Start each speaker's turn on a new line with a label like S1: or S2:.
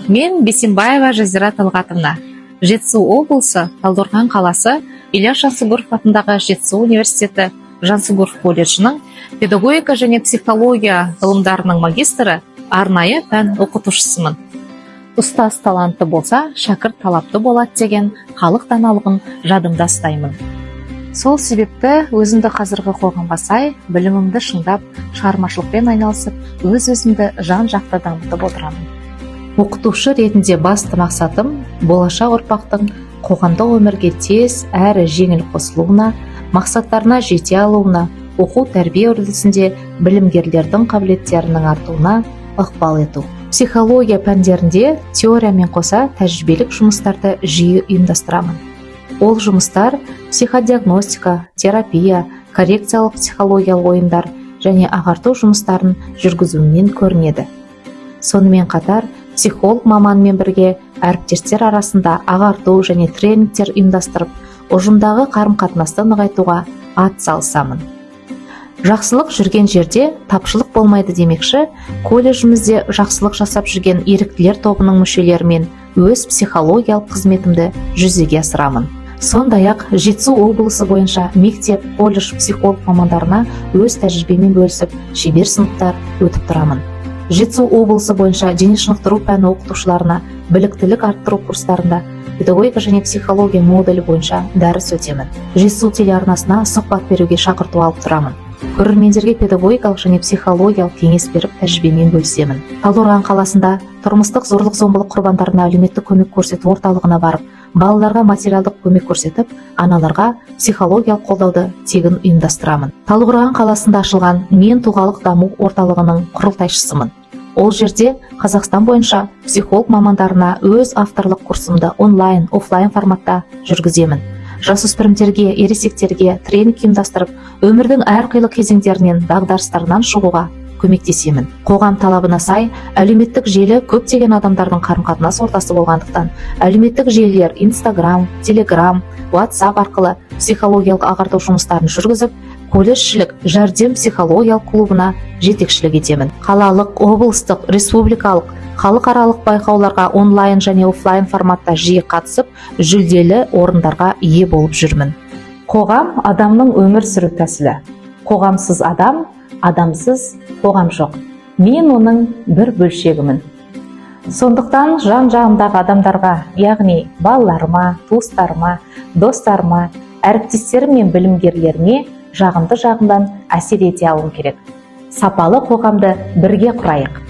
S1: Мен Бейсенбаева Жазира Талғатовна, Жетісу облысы, Талдықорған қаласы, Ильяс Жансүгіров атындағы Жетісу университеті Жансүгіров колледжінің педагогика және психология ғылымдарының магистрі, арнайы пән оқытушысымын. Ұстаз талантты болса, шәкірт талапты болады деген халық даналығын жадымда ұстаймын. Сол себепті өзімді қазіргі қоғамға сай білімімді шыңдап, шығармашылықпен айналысып, өз өзімді жан жақты дамытып отырамын. Оқытушы ретінде басты мақсатым – болашақ ұрпақтың қоғамдық өмірге тез әрі жеңіл қосылуына, мақсаттарына жете алуына, оқу тәрбие үрдісінде білімгерлердің қабілеттерінің артуына ықпал ету. Психология пәндерінде теориямен қоса тәжірибелік жұмыстарды жиі ұйымдастырамын. Ол жұмыстар психодиагностика, терапия, коррекциялық психологиялық ойындар және ағарту жұмыстарын жүргізуінен көрінеді. Сонымен қатар психолог маманмен бірге әріптестер арасында ағарту және тренингтер ұйымдастырып, ұжымдағы қарым қатынасты нығайтуға ат салысамын. Жақсылық жүрген жерде тапшылық болмайды демекші, колледжімізде жақсылық жасап жүрген еріктілер тобының мүшелерімен өз психологиялық қызметімді жүзеге асырамын. Сондай ақ Жетісу облысы бойынша мектеп, колледж психолог мамандарына өз тәжірибемен бөлісіп, шебер сыныптар өтіп тұрамын. Жетісу облысы бойынша дене шынықтыру пәні оқытушыларына біліктілік арттыру курстарында педагогика және психология модулі бойынша дәріс өтемін. Жетісу телеарнасына сұхбат беруге шақырту алып тұрамын. Көрермендерге педагогикалық және психологиялық кеңес беріп, тәжірибемен бөлісемін. Талдықорған қаласында тұрмыстық зорлық зомбылық құрбандарына әлеуметтік көмек көрсету орталығына барып, балаларға материалдық көмек көрсетіп, аналарға психологиялық қолдауды тегін ұйымдастырамын. Талдықорған қаласында ашылған «Мен» тұлғалық даму орталығының құрылтайшысымын. Ол жерде Қазақстан бойынша психолог мамандарына өз авторлық курсымды онлайн, офлайн форматта жүргіземін. Жасөспірімдерге, ересектерге тренинг ұйымдастырып, өмірдің әрқилы кезеңдерінен, дағдарыстарынан шығуға көмектесемін. Қоғам талабына сай әлеуметтік желі көптеген адамдардың қарым қатынас ортасы болғандықтан, әлеуметтік желілер Инстаграм, Телеграм, Ватсап арқылы психологиялық ағарту жұмыстарын жүргізіп, колледжшілік жәрдем психологиялық клубына жетекшілік етемін. Қалалық, облыстық, республикалық, халықаралық байқауларға онлайн және офлайн форматта жиі қатысып, жүлделі орындарға ие болып жүрмін. Қоғам – адамның өмір сүру тәсілі. Қоғамсыз адам, адамсыз қоғам жоқ. Мен оның бір бөлшегімін. Сондықтан жан жағымдағы адамдарға, яғни балаларыма, туыстарыма, достарыма, әріптестерім мен білімгерлеріме жағымды жағымнан әсер ете алуым керек. Сапалы қоғамды бірге құрайық.